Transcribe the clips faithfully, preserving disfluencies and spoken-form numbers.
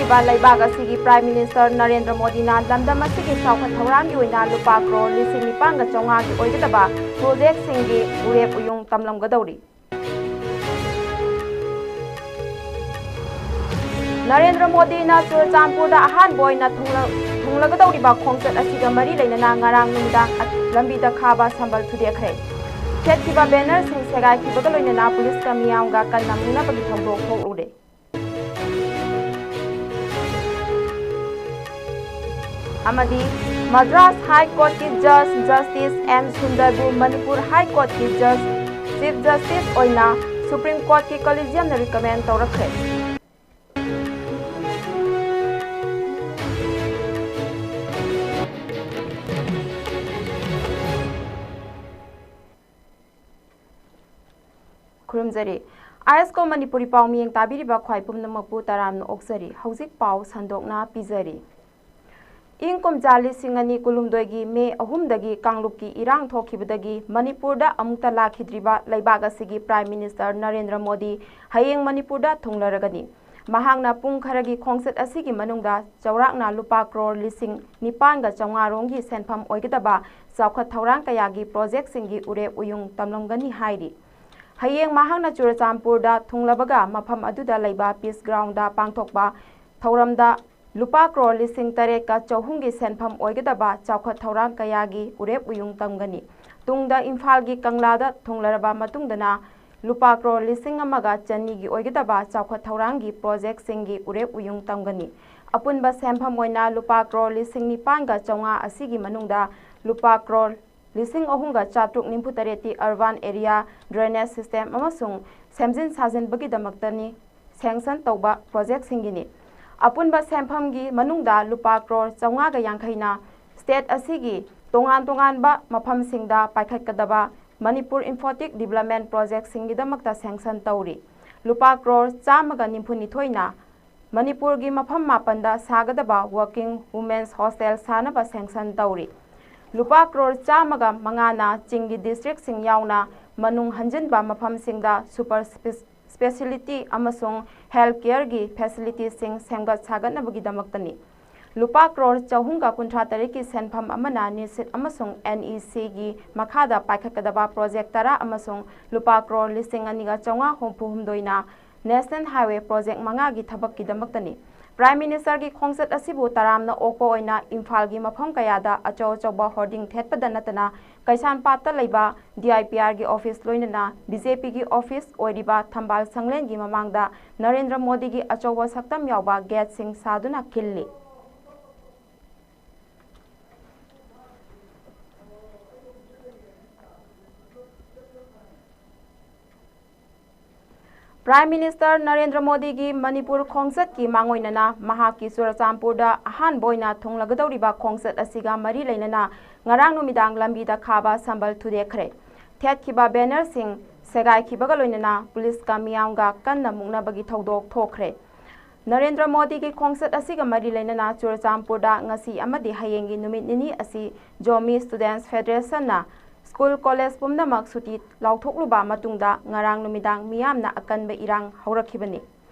ꯂꯩꯕꯥꯛ ꯑꯁꯤꯒꯤ Prime Minister Narendra ꯃꯣꯗꯤꯅ ꯂꯝꯗꯝ ꯑꯁꯤꯒꯤ ꯆꯥꯎꯈꯠ ꯊꯧꯔꯥꯡꯒꯤ ꯑꯣꯏꯅ ꯂꯨꯄꯥ ꯀ꯭ꯔꯣꯔ ꯂꯤꯁꯤꯡ ꯅꯤꯄꯥꯟꯒ ꯆꯥꯝꯃꯉꯥꯒꯤ ꯑꯣꯏꯒꯗꯕ ꯄ꯭ꯔꯣꯖꯦꯛꯁꯤꯡꯒꯤ ꯎꯔꯦꯞ ꯎꯌꯨꯡ ꯇꯝꯂꯝꯒꯗꯧꯔꯤ꯫ ꯅꯔꯦꯟꯗ꯭ꯔ ꯃꯣꯗꯤꯅ ꯆꯨꯔꯆꯥꯟꯄꯨꯔꯗ ꯑꯍꯥꯟꯕ ꯑꯣꯏꯅ ꯊꯨꯡꯂ-, ꯊꯨꯡꯂꯒꯗꯧꯔꯤꯕ ꯈꯣꯡꯆꯠ ꯑꯁꯤꯒ ꯃꯔꯤ ꯂꯩꯅꯅ ꯉꯔꯥꯡ ꯅꯨꯃꯤꯗꯥꯡ ꯑ-, ꯂꯝꯕꯤꯗ ꯈꯥꯕ ꯁꯝꯕꯜ ꯊꯨꯗꯦꯛꯈ꯭ꯔꯦ꯫ ꯊꯦꯠꯈꯤꯕ ꯕꯦꯅꯔꯁꯤꯡ ꯁꯦꯒꯥꯏꯈꯤꯕꯒ ꯂꯣꯏꯅꯅ ꯄꯨꯂꯤꯁꯀ ꯃꯤꯌꯥꯝꯒ ꯀꯟꯅ ꯃꯨꯛꯅꯕꯒꯤ ꯊꯧꯗꯣꯛ ꯊꯣꯛꯂꯨꯔꯦ꯫ ꯑꯃꯗꯤ ꯃꯗ꯭ꯔꯥꯁ ꯍꯥꯏ ꯀꯣꯔꯠꯀꯤ ꯖꯖ ꯖꯁꯇꯤꯁ ꯑꯦꯝ ꯁꯨꯟꯗꯔꯕꯨ ꯃꯅꯤꯄꯨꯔ ꯍꯥꯏ ꯀꯣꯔꯠꯀꯤ ꯖꯖ, ꯆꯤꯐ ꯖꯁꯇꯤꯁ ꯑꯣꯏꯅ ꯁꯨꯄ꯭ꯔꯤꯝ ꯀꯣꯔꯠꯀꯤ ꯀꯣꯂꯤꯖꯤꯌꯝꯅ ꯔꯤꯀꯃꯦꯟ ꯇꯧꯔꯛꯈ꯭ꯔꯦ꯫ ꯈꯨꯔꯨꯝꯖꯔꯤ꯫ ꯑꯥꯏ ꯑꯦꯁ ꯀꯣ ꯃꯅꯤꯄꯨꯔꯤ ꯄꯥꯎ ꯃꯤꯌꯦꯡ ꯇꯥꯕꯤꯔꯤꯕ ꯈ꯭ꯋꯥꯏ ꯄꯨꯝꯅꯃꯛꯄꯨ ꯇꯔꯥꯝꯅ ꯑꯣꯛꯆꯔꯤ꯫ ꯍꯧꯖꯤꯛ ꯄꯥꯎ ꯁꯟꯗꯣꯛꯅ ꯄꯤꯖꯔꯤ꯫ ꯏꯪ ꯀꯨꯝꯖꯥ ꯂꯤꯁꯤꯡ ꯑꯅꯤ ꯀꯨꯟꯍꯨꯝꯗꯣꯏꯒꯤ ꯃꯦ ꯑꯍꯨꯝꯗꯒꯤ ꯀꯥꯡꯂꯨꯞꯀꯤ ꯏꯔꯥꯡ ꯊꯣꯛꯈꯤꯕꯗꯒꯤ ꯃꯅꯤꯄꯨꯔꯗ ꯑꯃꯨꯛꯇ ꯂꯥꯛꯈꯤꯗ꯭ꯔꯤꯕ ꯂꯩꯕꯥꯛ ꯑꯁꯤꯒꯤ Prime Minister ꯅꯔꯦꯟꯗ꯭ꯔ ꯃꯣꯗꯤ ꯍꯌꯦꯡ ꯃꯅꯤꯄꯨꯔꯗ ꯊꯨꯡꯂꯔꯒꯅꯤ꯫ ꯃꯍꯥꯛꯅ ꯄꯨꯡ ꯈꯔꯒꯤ ꯈꯣꯡꯆꯠ ꯑꯁꯤꯒꯤ ꯃꯅꯨꯡꯗ ꯆꯥꯎꯔꯥꯛꯅ ꯂꯨꯄꯥ ꯀ꯭ꯔꯣꯔ ꯂꯤꯁꯤꯡ ꯅꯤꯄꯥꯟꯒ ꯆꯥꯝꯃꯉꯥ ꯔꯣꯝꯒꯤ ꯁꯦꯟꯐꯝ ꯑꯣꯏꯒꯗꯕ ꯆꯥꯎꯈꯠ ꯊꯧꯔꯥꯡ ꯀꯌꯥꯒꯤ ꯄ꯭ꯔꯣꯖꯦꯛꯁꯤꯡꯒꯤ ꯎꯔꯦꯞ ꯎꯌꯨꯡ ꯇꯝꯂꯝꯒꯅꯤ ꯍꯥꯏꯔꯤ꯫ ꯍꯌꯦꯡ ꯃꯍꯥꯛꯅ ꯆꯨꯔꯆꯥꯟꯄꯨꯔꯗ ꯊꯨꯡꯂꯕꯒ ꯃꯐꯝ ꯑꯗꯨꯗ ꯂꯩꯕ ꯄꯤꯁ ꯒ꯭ꯔꯥꯎꯟꯗ ꯄꯥꯡꯊꯣꯛꯄ ꯊꯧꯔꯝꯗ ꯂꯨꯄꯥ ꯀ꯭ꯔꯣꯔ ꯂꯤꯁꯤꯡ ꯇꯔꯦꯠꯀ ꯆꯍꯨꯝꯒꯤ ꯁꯦꯟꯐꯝ ꯑꯣꯏꯒꯗꯕ ꯆꯥꯎꯈꯠ ꯊꯧꯔꯥꯡ ꯀꯌꯥꯒꯤ ꯎꯔꯦꯞ ꯎꯌꯨꯡ ꯇꯝꯒꯅꯤ꯫ ꯇꯨꯡꯗ ꯏꯝꯐꯥꯜꯒꯤ ꯀꯪꯂꯥꯗ ꯊꯨꯡꯂꯔꯕ ꯃꯇꯨꯡꯗꯅ ꯂꯨꯄꯥ ꯀ꯭ꯔꯣꯔ ꯂꯤꯁꯤꯡ ꯑꯃꯒ ꯆꯅꯤꯒꯤ ꯑꯣꯏꯒꯗꯕ ꯆꯥꯎꯈꯠ ꯊꯧꯔꯥꯡꯒꯤ ꯄ꯭ꯔꯣꯖꯦꯛꯁꯤꯡꯒꯤ ꯎꯔꯦꯞ ꯎꯌꯨꯡ ꯇꯝꯒꯅꯤ꯫ ꯑꯄꯨꯟꯕ ꯁꯦꯟꯐꯝ ꯑꯣꯏꯅ ꯂꯨꯄꯥ ꯀ꯭ꯔꯣꯔ ꯂꯤꯁꯤꯡ ꯅꯤꯄꯥꯟꯒ ꯆꯥꯝꯃꯉꯥ ꯑꯁꯤꯒꯤ ꯃꯅꯨꯡꯗ ꯂꯨꯄꯥ ꯀ꯭ꯔꯣꯔ ꯂꯤꯁꯤꯡ ꯑꯍꯨꯝꯒ ꯆꯥꯇ꯭ꯔꯨꯛ ꯅꯤꯐꯨ ꯇꯔꯦꯠꯇꯤ urban area drainage system ꯑꯃꯁꯨꯡ ꯁꯦꯝꯖꯤꯟ ꯁꯥꯖꯤꯟꯕꯒꯤꯗꯃꯛꯇꯅꯤ ꯁꯦꯡꯁꯟ ꯇꯧꯕ ꯄ꯭ꯔꯣꯖꯦꯛꯁꯤꯡꯒꯤꯅꯤ꯫ ꯑꯄꯨꯟꯕ ꯁꯦꯟꯐꯝꯒꯤ ꯃꯅꯨꯡꯗ ꯂꯨꯄꯥ ꯀ꯭ꯔꯣꯔ ꯆꯥꯝꯃꯉꯥꯒ ꯌꯥꯡꯈꯩꯅ ꯁ꯭ꯇꯦꯠ ꯑꯁꯤꯒꯤ ꯇꯣꯉꯥꯟ ꯇꯣꯉꯥꯟꯕ ꯃꯐꯝꯁꯤꯡꯗ ꯄꯥꯏꯈꯠꯀꯗꯕ ꯃꯅꯤꯄꯨꯔ Infotech Development ꯄ꯭ꯔꯣꯖꯦꯛꯁꯤꯡꯒꯤꯗꯃꯛꯇ ꯁꯦꯡꯁꯟ ꯇꯧꯔꯤ꯫ ꯂꯨꯄꯥ ꯀ꯭ꯔꯣꯔ ꯆꯥꯝꯃꯒ ꯅꯤꯐꯨꯅꯤꯊꯣꯏꯅ ꯃꯅꯤꯄꯨꯔꯒꯤ ꯃꯐꯝ ꯃꯥꯄꯟꯗ ꯁꯥꯒꯗꯕ working women's hostel ꯁꯥꯅꯕ ꯁꯦꯡꯁꯟ ꯇꯧꯔꯤ꯫ ꯂꯨꯄꯥ ꯀ꯭ꯔꯣꯔ ꯆꯥꯝꯃꯒ ꯃꯉꯥꯅ ꯆꯤꯡꯒꯤ ꯗꯤꯁꯇ꯭ꯔꯤꯛꯁꯤꯡ ꯌꯥꯎꯅ ꯃꯅꯨꯡ ꯍꯟꯖꯤꯟꯕ ꯃꯐꯝꯁꯤꯡꯗ super spe-, facility ꯑꯃꯁꯨꯡ health careꯒꯤ facilitiesꯁꯤꯡ ꯁꯦꯝꯒꯠ ꯁꯥꯒꯠꯅꯕꯒꯤꯗꯃꯛꯇꯅꯤ꯫ ꯂꯨꯄꯥ ꯀ꯭ꯔꯣꯔ ꯆꯍꯨꯝꯒ ꯀꯨꯟꯊ꯭ꯔꯥ ꯇꯔꯦꯠꯀꯤ ꯁꯦꯟꯐꯝ ꯑꯃꯅ NESET ꯑꯃꯁꯨꯡ NECꯒꯤ ꯃꯈꯥꯗ ꯄꯥꯏꯈꯠꯀꯗꯕ project ꯇꯔꯥ ꯑꯃꯁꯨꯡ ꯂꯨꯄꯥ ꯀ꯭ꯔꯣꯔ ꯂꯤꯁꯤꯡ ꯑꯅꯤꯒ ꯆꯥꯝꯃꯉꯥ ꯍꯨꯝꯐꯨ ꯍꯨꯝꯗꯣꯏꯅ National Highway project ꯃꯉꯥꯒꯤ ꯊꯕꯛꯀꯤꯗꯃꯛꯇꯅꯤ꯫ Prime Ministerꯒꯤ ꯈꯣꯡꯆꯠ ꯑꯁꯤꯕꯨ ꯇꯔꯥꯝꯅ ꯑꯣꯛꯄ ꯑꯣꯏꯅ ꯏꯝꯐꯥꯜꯒꯤ ꯃꯐꯝ ꯀꯌꯥꯗ ꯑꯆꯧ ꯑꯆꯧꯕ hoarding ꯊꯦꯠꯄꯗ ꯅꯠꯇꯅ, ꯀꯩꯁꯥꯝꯄꯥꯠꯇ ꯂꯩꯕ DIPRꯒꯤ office ꯂꯣꯏꯅꯅ BJPꯒꯤ office ꯑꯣꯏꯔꯤꯕ ꯊꯝꯕꯥꯜ ꯁꯪꯂꯦꯟꯒꯤ ꯃꯃꯥꯡꯗ ꯅꯔꯦꯟꯗ꯭ꯔ ꯃꯣꯗꯤꯒꯤ ꯑꯆꯧꯕ ꯁꯛꯇꯝ ꯌꯥꯎꯕ gateꯁꯤꯡ ꯁꯥꯗꯨꯅ ꯈꯤꯜꯂꯤ꯫ Prime Minister ꯅꯔꯦꯟꯗ꯭ꯔ ꯃꯣꯗꯤꯒꯤ ꯃꯅꯤꯄꯨꯔ ꯈꯣꯡꯆꯠꯀꯤ ꯃꯥꯡꯑꯣꯏꯅꯅ ꯃꯍꯥꯛꯀꯤ ꯆꯨꯔꯆꯥꯟꯄꯨꯔꯗ ꯑꯍꯥꯟꯕ ꯑꯣꯏꯅ ꯊꯨꯡꯂꯒꯗꯧꯔꯤꯕ ꯈꯣꯡꯆꯠ ꯑꯁꯤꯒ ꯃꯔꯤ ꯂꯩꯅꯅ ꯉꯔꯥꯡ ꯅꯨꯃꯤꯗꯥꯡ ꯂꯝꯕꯤꯗ ꯈꯥꯕ ꯁꯝꯕꯜ ꯊꯨꯗꯦꯛꯈ꯭ꯔꯦ꯫ ꯊꯦꯠꯈꯤꯕ bannerꯁꯤꯡ ꯁꯦꯒꯥꯏꯈꯤꯕꯒ ꯂꯣꯏꯅꯅ ꯄꯨꯂꯤꯁꯀ ꯃꯤꯌꯥꯝꯒ ꯀꯟꯅ ꯃꯨꯛꯅꯕꯒꯤ ꯊꯧꯗꯣꯛ ꯊꯣꯛꯈ꯭ꯔꯦ꯫ ꯅꯔꯦꯟꯗ꯭ꯔ ꯃꯣꯗꯤꯒꯤ ꯈꯣꯡꯆꯠ ꯑꯁꯤꯒ ꯃꯔꯤ ꯂꯩꯅꯅ ꯆꯨꯔꯆꯥꯟꯄꯨꯔꯗ ꯉꯁꯤ ꯑꯃꯗꯤ ꯍꯌꯦꯡꯒꯤ ꯅꯨꯃꯤꯠ ꯅꯤꯅꯤ ꯑꯁꯤ Zomi Students Federationꯅ school college ꯄꯨꯝꯅꯃꯛ ꯁꯨꯇꯤ ꯂꯥꯎꯊꯣꯛꯂꯨꯕ ꯃꯇꯨꯡꯗ ꯉꯔꯥꯡ ꯅꯨꯃꯤꯗꯥꯡ ꯃꯤꯌꯥꯝꯅ ꯑꯀꯟꯕ ꯏꯔꯥꯡ ꯍꯧꯔꯛꯈꯤꯕꯅꯤ꯫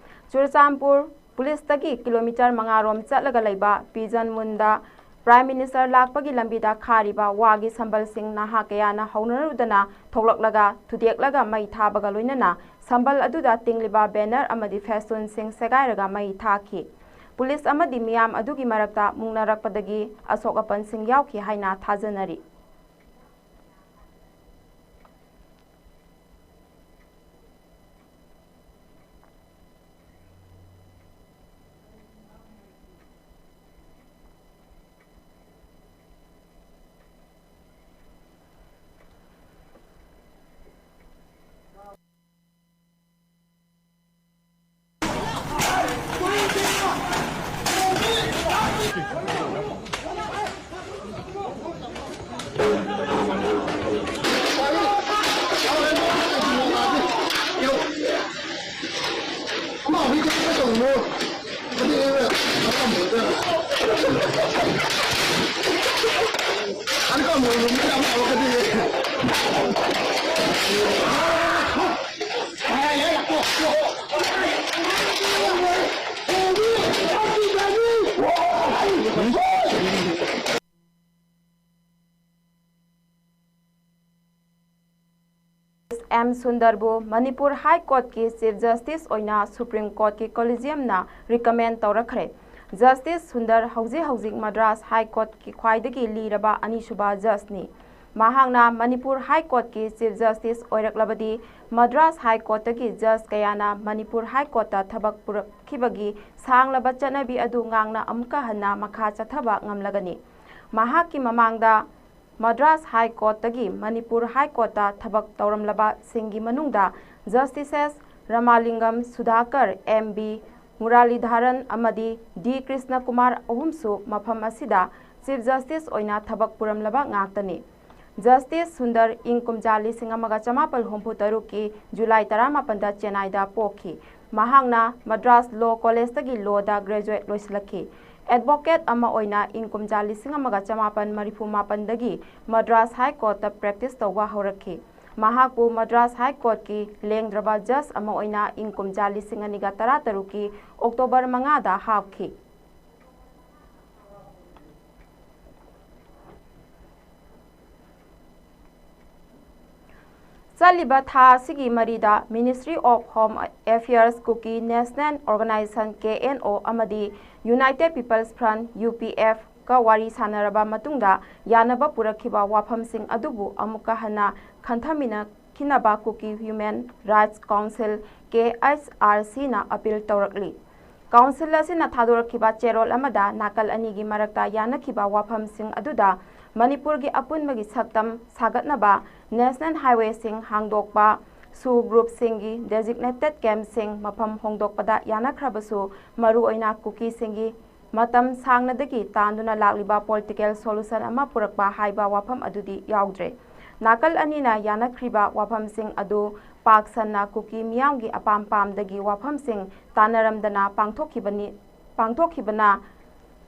ꯆꯨꯔꯆꯥꯟꯄꯨꯔ ꯄꯨꯂꯤꯁꯇꯒꯤ kilometre ꯃꯉꯥ ꯔꯣꯝ ꯆꯠꯂꯒ ꯂꯩꯕ ꯄꯤꯖꯟ ꯃꯨꯟꯗ Prime Minister ꯂꯥꯛꯄꯒꯤ ꯂꯝꯕꯤꯗ ꯈꯥꯔꯤꯕ ꯋꯥꯒꯤ ꯁꯝꯕꯜꯁꯤꯡ ꯅꯍꯥ ꯀꯌꯥꯅ ꯍꯧꯅꯔꯨꯗꯅ ꯊꯣꯛꯂꯛꯂꯒ ꯊꯨꯗꯦꯛꯂꯒ ꯃꯩ ꯊꯥꯕꯒ ꯂꯣꯏꯅꯅ ꯁꯝꯕꯜ ꯑꯗꯨꯗ ꯇꯤꯡꯂꯤꯕ banner ꯑꯃꯗꯤ festoonꯁꯤꯡ ꯁꯦꯒꯥꯏꯔꯒ ꯃꯩ ꯊꯥꯈꯤ꯫ ꯄꯨꯂꯤꯁ ꯑꯃꯗꯤ ꯃꯤꯌꯥꯝ ꯑꯗꯨꯒꯤ ꯃꯔꯛꯇ ꯃꯨꯛꯅꯔꯛꯄꯗꯒꯤ ꯑꯁꯣꯛ ꯑꯄꯟꯁꯤꯡ ꯌꯥꯎꯈꯤ ꯍꯥꯏꯅ ꯊꯥꯖꯅꯔꯤ꯫ ꯑꯦꯝ ꯁꯨꯟꯗꯔꯕꯨ ꯃꯅꯤꯄꯨꯔ ꯍꯥꯏ ꯀꯣꯔꯠꯀꯤ ꯆꯤꯐ ꯖꯁꯇꯤꯁ ꯑꯣꯏꯅ ꯁꯨꯄ꯭ꯔꯤꯝ ꯀꯣꯔꯠꯀꯤ ꯀꯣꯂꯤꯖꯤꯌꯝꯅ ꯔꯤꯀꯃꯦꯟ ꯇꯧꯔꯛꯈ꯭ꯔꯦ꯫ ꯖꯁꯇꯤꯁ ꯁꯨꯟꯗꯔ ꯍꯧꯖꯤꯛ ꯍꯧꯖꯤꯛ ꯃꯗ꯭ꯔꯥꯁ ꯍꯥꯏ ꯀꯣꯔꯠꯀꯤ ꯈ꯭ꯋꯥꯏꯗꯒꯤ ꯂꯤꯔꯕ ꯑꯅꯤꯁꯨꯕ ꯖꯁꯅꯤ꯫ ꯃꯍꯥꯛꯅ ꯃꯅꯤꯄꯨꯔ ꯍꯥꯏ ꯀꯣꯔꯠꯀꯤ ꯆꯤꯐ ꯖꯁꯇꯤꯁ ꯑꯣꯏꯔꯛꯂꯕꯗꯤ ꯃꯗ꯭ꯔꯥꯁ ꯍꯥꯏ ꯀꯣꯔꯠꯇꯒꯤ ꯖꯁ ꯀꯌꯥꯅ ꯃꯅꯤꯄꯨꯔ ꯍꯥꯏ ꯀꯣꯔꯠꯇ ꯊꯕꯛ ꯄꯨꯔꯛꯈꯤꯕꯒꯤ ꯁꯥꯡꯂꯕ ꯆꯠꯅꯕꯤ ꯑꯗꯨ ꯉꯥꯛꯅ ꯑꯃꯨꯛꯀ ꯍꯟꯅ ꯃꯈꯥ ꯆꯠꯊꯕ ꯉꯝꯂꯒꯅꯤ꯫ ꯃꯍꯥꯛꯀꯤ ꯃꯃꯥꯡꯗ ꯃꯗ꯭ꯔꯥꯁ ꯍꯥꯏ ꯀꯣꯔꯠꯇꯒꯤ ꯃꯅꯤꯄꯨꯔ ꯍꯥꯏ ꯀꯣꯔꯠꯇ ꯊꯕꯛ ꯇꯧꯔꯝꯂꯕꯁꯤꯡꯒꯤ ꯃꯅꯨꯡꯗ ꯖꯁꯇꯤꯁꯦꯁ ꯔꯃꯥꯂꯤꯡꯒꯝ ꯁꯨꯙꯥꯀꯔ, ꯑꯦꯝ ꯕꯤ ꯃꯨꯔꯥꯂꯤꯙꯔꯟ ꯑꯃꯗꯤ ꯗꯤ ꯀ꯭ꯔꯤꯁꯅ ꯀꯨꯃꯥꯔ ꯑꯍꯨꯝꯁꯨ ꯃꯐꯝ ꯑꯁꯤꯗ ꯆꯤꯐ ꯖꯁꯇꯤꯁ ꯑꯣꯏꯅ ꯊꯕꯛ ꯄꯨꯔꯝꯂꯕ ꯉꯥꯛꯇꯅꯤ꯫ ꯖꯁꯇꯤꯁ ꯁꯨꯟꯗꯔ ꯏꯪ ꯀꯨꯝꯖꯥ ꯂꯤꯁꯤꯡ ꯑꯃꯒ ꯆꯃꯥꯄꯜ ꯍꯨꯝꯐꯨ ꯇꯔꯨꯛꯀꯤ ꯖꯨꯂꯥꯏ ꯇꯔꯥꯃꯥꯄꯟꯗ ꯆꯦꯟꯅꯥꯏꯗ ꯄꯣꯛꯈꯤ꯫ ꯃꯍꯥꯛꯅ ꯃꯗ꯭ꯔꯥꯁ ꯂꯣ ꯀꯣꯂꯦꯖꯇꯒꯤ ꯂꯣꯗ ꯒ꯭ꯔꯦꯖꯨꯑꯦꯠ ꯂꯣꯏꯁꯤꯜꯂꯛꯈꯤ꯫ ꯑꯦꯗꯚꯣꯀꯦꯠ ꯑꯃ ꯑꯣꯏꯅ ꯏꯪ ꯀꯨꯝꯖꯥ ꯂꯤꯁꯤꯡ ꯑꯃꯒ ꯆꯃꯥꯄꯟ ꯃꯔꯤꯐꯨ ꯃꯥꯄꯟꯗꯒꯤ ꯃꯗ꯭ꯔꯥꯁ ꯍꯥꯏ ꯀꯣꯔꯠꯇ ꯄ꯭ꯔꯦꯛꯇꯤꯁ ꯇꯧꯕ ꯍꯧꯔꯛꯈꯤ꯫ ꯃꯍꯥꯛꯄꯨ ꯃꯗ꯭ꯔꯥꯁ ꯍꯥꯏ ꯀꯣꯔꯠꯀꯤ ꯂꯦꯡꯗ꯭ꯔꯕ ꯖꯁ ꯑꯃ ꯑꯣꯏꯅ ꯏꯪ ꯀꯨꯝꯖꯥ ꯂꯤꯁꯤꯡ ꯑꯅꯤꯒ ꯇꯔꯥꯇꯔꯨꯛꯀꯤ ꯑꯣꯛꯇꯣꯕꯔ ꯃꯉꯥꯗ ꯍꯥꯞꯈꯤ꯫ ꯆꯠꯂꯤꯕ ꯊꯥ ꯑꯁꯤꯒꯤ ꯃꯔꯤꯗ Ministry of Home Affairs, Kuki National Organization, K N O, ꯑꯃꯗꯤ United People's Front, U P F, ꯀ ꯋꯥꯔꯤ ꯁꯥꯟꯅꯔꯕ ꯃꯇꯨꯡꯗ ꯌꯥꯅꯕ ꯄꯨꯔꯛꯈꯤꯕ ꯋꯥꯐꯝꯁꯤꯡ ꯑꯗꯨꯕꯨ ꯑꯃꯨꯛꯀ ꯍꯟꯅ ꯈꯟꯊꯃꯤꯟꯅꯈꯤꯅꯕ Kuki Human Rights Council, K H R C ꯅ ꯑꯄꯤꯜ ꯇꯧꯔꯛꯂꯤ꯫ ꯀꯥꯎꯟꯁꯤꯜ ꯑꯁꯤꯅ ꯊꯥꯗꯣꯔꯛꯈꯤꯕ ꯆꯦꯔꯣꯜ ꯑꯃꯗ ꯅꯥꯀꯜ ꯑꯅꯤꯒꯤ ꯃꯔꯛꯇ ꯌꯥꯅꯈꯤꯕ ꯋꯥꯐꯝꯁꯤꯡ ꯑꯗꯨꯗ ꯃꯅꯤꯄꯨꯔꯒꯤ ꯑꯄꯨꯟꯕꯒꯤ ꯁꯛꯇꯝ ꯁꯥꯒꯠꯅꯕ ꯅꯦꯁꯅꯦꯜ ꯍꯥꯏꯋꯦꯁꯤꯡ ꯍꯥꯡꯗꯣꯛꯄ, ꯁꯨ ꯒ꯭ꯔꯨꯞꯁꯤꯡꯒꯤ ꯗꯦꯖꯤꯒꯅꯦꯇꯦꯗ ꯀꯦꯝꯞꯁꯤꯡ ꯃꯐꯝ ꯍꯣꯡꯗꯣꯛꯄꯗ ꯌꯥꯅꯈ꯭ꯔꯕꯁꯨ, ꯃꯔꯨꯑꯣꯏꯅ ꯀꯨꯀꯤꯁꯤꯡꯒꯤ ꯃꯇꯝ ꯁꯥꯡꯅꯗꯒꯤ ꯇꯥꯟꯗꯨꯅ ꯂꯥꯛꯂꯤꯕ ꯄꯣꯂꯤꯇꯤꯀꯦꯜ ꯁꯣꯂꯨꯁꯟ ꯑꯃ ꯄꯨꯔꯛꯄ ꯍꯥꯏꯕ ꯋꯥꯐꯝ ꯑꯗꯨꯗꯤ ꯌꯥꯎꯗ꯭ꯔꯦ꯫ ꯅꯥꯀꯜ ꯑꯅꯤꯅ ꯌꯥꯅꯈ꯭ꯔꯤꯕ ꯋꯥꯐꯝꯁꯤꯡ ꯑꯗꯨ ꯄꯥꯛ ꯁꯟꯅ ꯀꯨꯀꯤ ꯃꯤꯌꯥꯝꯒꯤ ꯑꯄꯥꯝ ꯄꯥꯝꯗꯒꯤ ꯋꯥꯐꯝꯁꯤꯡ ꯇꯥꯟꯅꯔꯝꯗꯅ ꯄꯥꯡꯊꯣꯛꯈꯤꯕꯅꯤ, ꯄꯥꯡꯊꯣꯛꯈꯤꯕꯅ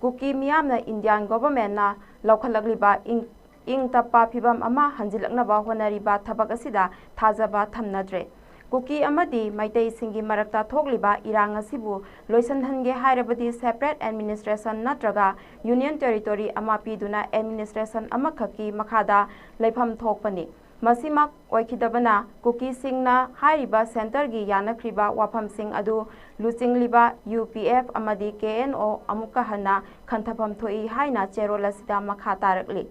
ꯀꯨꯀꯤ ꯃꯤꯌꯥꯝꯅ ꯏꯟꯗꯤꯌꯥꯟ ꯒꯣꯚꯔꯟꯃꯦꯟꯠꯅ ꯂꯧꯈꯠꯂꯛꯂꯤꯕ ꯏꯪ, ꯏꯪ ꯇꯞꯄ ꯐꯤꯚꯝ ꯑꯃ ꯍꯟꯖꯤꯜꯂꯛꯅꯕ ꯍꯣꯠꯅꯔꯤꯕ ꯊꯕꯛ ꯑꯁꯤꯗ ꯊꯥꯖꯕ ꯊꯝꯅꯗ꯭ꯔꯦ꯫ ꯀꯨꯀꯤ ꯑꯃꯗꯤ ꯃꯩꯇꯩꯁꯤꯡꯒꯤ ꯃꯔꯛꯇ ꯊꯣꯛꯂꯤꯕ ꯏꯔꯥꯡ ꯑꯁꯤꯕꯨ ꯂꯣꯏꯁꯤꯟꯍꯟꯒꯦ ꯍꯥꯏꯔꯕꯗꯤ separate administration ꯅꯠꯇ꯭ꯔꯒ Union Territory ꯑꯃ ꯄꯤꯗꯨꯅ administration ꯑꯃꯈꯛꯀꯤ ꯃꯈꯥꯗ ꯂꯩꯐꯝ ꯊꯣꯛꯄꯅꯤ꯫ ꯃꯁꯤꯃꯛ ꯑꯣꯏꯈꯤꯗꯕꯅ ꯀꯨꯀꯤꯁꯤꯡꯅ ꯍꯥꯏꯔꯤꯕ ꯁꯦꯟꯇꯔꯒꯤ ꯌꯥꯅꯈ꯭ꯔꯤꯕ ꯋꯥꯐꯝꯁꯤꯡ ꯑꯗꯨ ꯂꯨꯆꯤꯡꯂꯤꯕ ꯌꯨ ꯄꯤ ꯑꯦꯐ ꯑꯃꯗꯤ ꯀꯦ ꯑꯦꯟ ꯑꯣ ꯑꯃꯨꯛꯀ ꯍꯟꯅ ꯈꯟꯊꯐꯝ ꯊꯣꯛꯏ ꯍꯥꯏꯅ ꯆꯦꯔꯣꯜ ꯑꯁꯤꯗ ꯃꯈꯥ ꯇꯥꯔꯛꯂꯤ꯫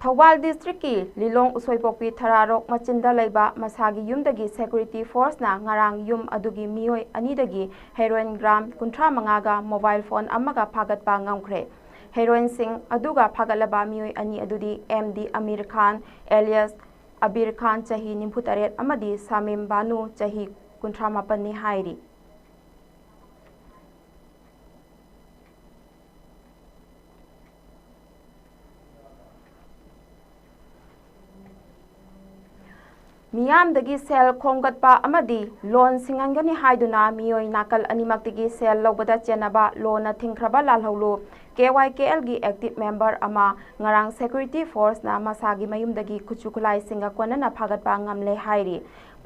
ꯊꯧꯕꯥꯜ ꯗꯤꯁꯇ꯭ꯔꯤꯛꯀꯤ ꯂꯤꯂꯣꯡ ꯎꯁꯣꯏꯄꯣꯛꯄꯤ ꯊꯔꯥꯔꯣꯛ ꯃꯆꯤꯟꯗ ꯂꯩꯕ ꯃꯁꯥꯒꯤ ꯌꯨꯝꯗꯒꯤ ꯁꯦꯀ꯭ꯌꯨꯔꯤꯇꯤ ꯐꯣꯔꯁꯅ ꯉꯔꯥꯡ ꯌꯨꯝ ꯑꯗꯨꯒꯤ ꯃꯤꯑꯣꯏ ꯑꯅꯤꯗꯒꯤ ꯍꯦꯔꯣꯏꯟ ꯒ꯭ꯔꯥꯝ ꯀꯨꯟꯊ꯭ꯔꯥ ꯃꯉꯥꯒ ꯃꯣꯕꯥꯏꯜ ꯐꯣꯟ ꯑꯃꯒ ꯐꯥꯒꯠꯄ ꯉꯝꯈ꯭ꯔꯦ꯫ ꯍꯦꯔꯣꯏꯟꯁꯤꯡ ꯑꯗꯨꯒ ꯐꯥꯒꯠꯂꯕ ꯃꯤꯑꯣꯏ ꯑꯅꯤ ꯑꯗꯨꯗꯤ ꯑꯦꯝ ꯗꯤ ꯑꯃꯤꯔ ꯈꯥꯟ ꯑꯦꯂꯤꯌꯥꯁ ꯑꯕꯤꯔ ꯈꯥꯟ, ꯆꯍꯤ ꯅꯤꯐꯨ ꯇꯔꯦꯠ, ꯑꯃꯗꯤ ꯁꯥꯃꯤꯝ ꯕꯥꯅꯨ, ꯆꯍꯤ ꯀꯨꯟꯊ꯭ꯔꯥ ꯃꯥꯄꯟꯅꯤ ꯍꯥꯏꯔꯤ꯫ ꯃꯤꯌꯥꯝꯗꯒꯤ ꯁꯦꯜ ꯈꯣꯝꯒꯠꯄ ꯑꯃꯗꯤ ꯂꯣꯟ ꯁꯤꯡꯍꯟꯒꯅꯤ ꯍꯥꯏꯗꯨꯅ ꯃꯤꯑꯣꯏ ꯅꯥꯀꯜ ꯑꯅꯤꯃꯛꯇꯒꯤ ꯁꯦꯜ ꯂꯧꯕꯗ ꯆꯦꯟꯅꯕ ꯂꯣꯟꯅ ꯊꯤꯡꯈ꯭ꯔꯕ ꯂꯥꯜꯍꯧꯂꯨ ꯀꯦ ꯋꯥꯏ ꯀꯦ ꯑꯦꯜꯒꯤ ꯑꯦꯛꯇꯤꯚ ꯃꯦꯝꯕꯔ ꯑꯃ ꯉꯔꯥꯡ ꯁꯦꯀ꯭ꯌꯨꯔꯤꯇꯤ ꯐꯣꯔꯁꯅ ꯃꯁꯥꯒꯤ ꯃꯌꯨꯝꯗꯒꯤ ꯈꯨꯠꯁꯨ ꯈꯨꯠꯂꯥꯏꯁꯤꯡꯒ ꯀꯣꯟꯅꯅ ꯐꯥꯒꯠꯄ ꯉꯝꯂꯦ ꯍꯥꯏꯔꯤ꯫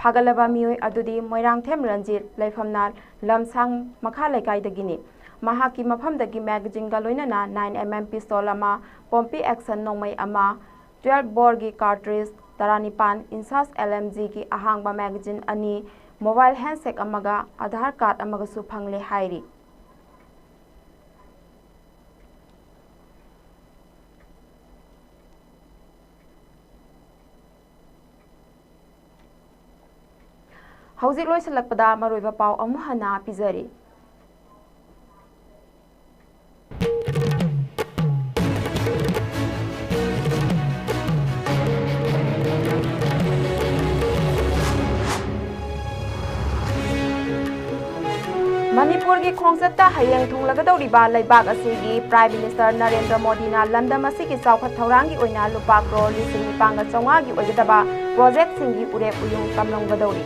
ꯐꯥꯒꯠꯂꯕ ꯃꯤꯑꯣꯏ ꯑꯗꯨꯗꯤ ꯃꯣꯏꯔꯥꯡꯊꯦꯝ ꯔꯟꯖꯤꯠ, ꯂꯩꯐꯝꯅ ꯂꯝꯁꯥꯡ ꯃꯈꯥ ꯂꯩꯀꯥꯏꯗꯒꯤꯅꯤ꯫ ꯃꯍꯥꯛꯀꯤ ꯃꯐꯝꯗꯒꯤ ꯃꯦꯒꯥꯖꯤꯟꯒ ꯂꯣꯏꯅꯅ ꯅꯥꯏꯟ ꯑꯦꯝ ꯑꯦꯝ ꯄꯤꯁꯇꯣꯜ ꯑꯃ, ꯄꯣꯝꯄꯤ ꯑꯦꯛꯁꯟ ꯅꯣꯡꯃꯩ ꯑꯃ, ꯇ꯭ꯋꯦꯜꯐ ꯕꯣꯔꯒꯤ ꯀꯥꯔꯇ꯭ꯔꯤꯖ ꯇꯔꯥꯅꯤꯄꯥꯟ, ꯏꯟꯁꯥꯁ ꯑꯦꯜ ꯑꯦꯝ ꯖꯤꯒꯤ ꯑꯍꯥꯡꯕ ꯃꯦꯒꯥꯖꯤꯟ ꯑꯅꯤ, ꯃꯣꯕꯥꯏꯜ ꯍꯦꯟꯁꯦꯠ ꯑꯃꯒ ꯑꯥꯙꯥꯔ ꯀꯥꯔꯗ ꯑꯃꯒꯁꯨ ꯐꯪꯂꯦ ꯍꯥꯏꯔꯤ꯫ ꯍꯧꯖꯤꯛ ꯂꯣꯏꯁꯤꯜꯂꯛꯄꯗ ꯃꯔꯨꯑꯣꯏꯕ ꯄꯥꯎ ꯑꯃꯨꯛ ꯍꯟꯅ ꯄꯤꯖꯔꯤ꯫ ꯃꯅꯤꯄꯨꯔꯒꯤ ꯈꯣꯡꯆꯠꯇ ꯍꯌꯦꯡ ꯊꯨꯡꯂꯒꯗꯧꯔꯤꯕ ꯂꯩꯕꯥꯛ ꯑꯁꯤꯒꯤ ꯄ꯭ꯔꯥꯏꯝ ꯃꯤꯅꯤꯁꯇꯔ ꯅꯔꯦꯟꯗ꯭ꯔ ꯃꯣꯗꯤꯅ ꯂꯝꯗꯝ ꯑꯁꯤꯒꯤ ꯆꯥꯎꯈꯠ ꯊꯧꯔꯥꯡꯒꯤ ꯑꯣꯏꯅ ꯂꯨꯄꯥ ꯀ꯭ꯔꯣꯔ ꯂꯤꯁꯤꯡ ꯅꯤꯄꯥꯟꯒ ꯆꯥꯝꯃꯉꯥꯒꯤ ꯑꯣꯏꯒꯗꯕ ꯄ꯭ꯔꯣꯖꯦꯛꯁꯤꯡꯒꯤ ꯎꯔꯦꯞ ꯎꯌꯨꯡ ꯇꯝꯂꯝꯒꯗꯧꯔꯤ꯫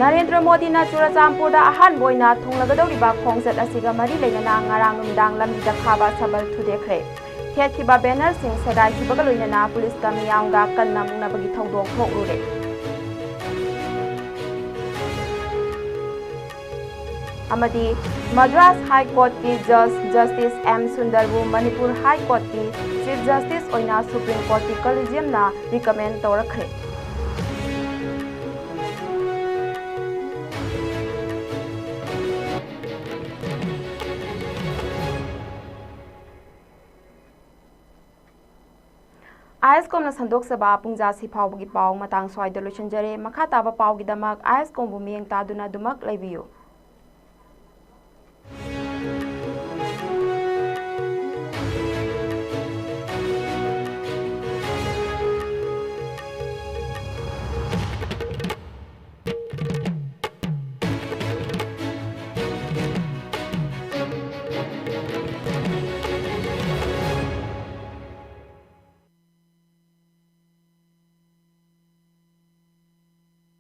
ꯅꯔꯦꯟꯗ꯭ꯔ ꯃꯣꯗꯤꯅ ꯆꯨꯔꯆꯥꯟꯄꯨꯔꯗ ꯑꯍꯥꯟꯕ ꯑꯣꯏꯅ ꯊꯨꯡꯂꯒꯗꯧꯔꯤꯕ ꯈꯣꯡꯆꯠ ꯑꯁꯤꯒ ꯃꯔꯤ ꯂꯩꯅꯅ ꯉꯔꯥꯡ ꯅꯨꯃꯤꯗꯥꯡ ꯂꯝꯕꯤꯗ ꯈꯥꯕ ꯁꯕꯜ ꯊꯨꯗꯦꯛꯈ꯭ꯔꯦ꯫ ꯊꯦꯠꯈꯤꯕ ꯕꯦꯅꯔꯁꯤꯡ ꯁꯦꯒꯥꯏꯈꯤꯕꯒ ꯂꯣꯏꯅꯅ ꯄꯨꯂꯤꯁꯀ ꯃꯤꯌꯥꯝꯒ ꯀꯟꯅ ꯃꯨꯛꯅꯕꯒꯤ ꯊꯧꯗꯣꯛ ꯊꯣꯛꯂꯨꯔꯦ꯫ ꯑꯃꯗꯤ ꯃꯗ꯭ꯔꯥꯁ ꯍꯥꯏ ꯀꯣꯔꯠꯀꯤ ꯖꯖ ꯖꯁꯇꯤꯁ ꯑꯦꯝ ꯁꯨꯟꯗꯔꯕꯨ ꯃꯅꯤꯄꯨꯔ ꯍꯥꯏ ꯀꯣꯔꯠꯀꯤ ꯆꯤꯐ ꯖꯁꯇꯤꯁ ꯑꯣꯏꯅ ꯁꯨꯄ꯭ꯔꯤꯝ ꯀꯣꯔꯠꯀꯤ ꯀꯣꯂꯤꯖꯤꯌꯝꯅ ꯔꯤꯀꯃꯦꯟ ꯇꯧꯔꯛꯈ꯭ꯔꯦ꯫ ꯑꯥꯏ ꯑꯦꯁ ꯀꯣꯝꯅ ꯁꯟꯗꯣꯛꯆꯕ ꯄꯨꯡꯖꯥꯁꯤ ꯐꯥꯎꯕꯒꯤ ꯄꯥꯎ ꯃꯇꯥꯡ ꯁ꯭ꯋꯥꯏꯗ ꯂꯣꯏꯁꯤꯟꯖꯔꯦ꯫ ꯃꯈꯥ ꯇꯥꯕ ꯄꯥꯎꯒꯤꯗꯃꯛ ꯑꯥꯏ ꯑꯦꯁ ꯀꯣꯝꯕꯨ ꯃꯤꯠꯌꯦꯡ ꯇꯥꯗꯨꯅ ꯑꯗꯨꯃꯛ ꯂꯩꯕꯤꯌꯨ꯫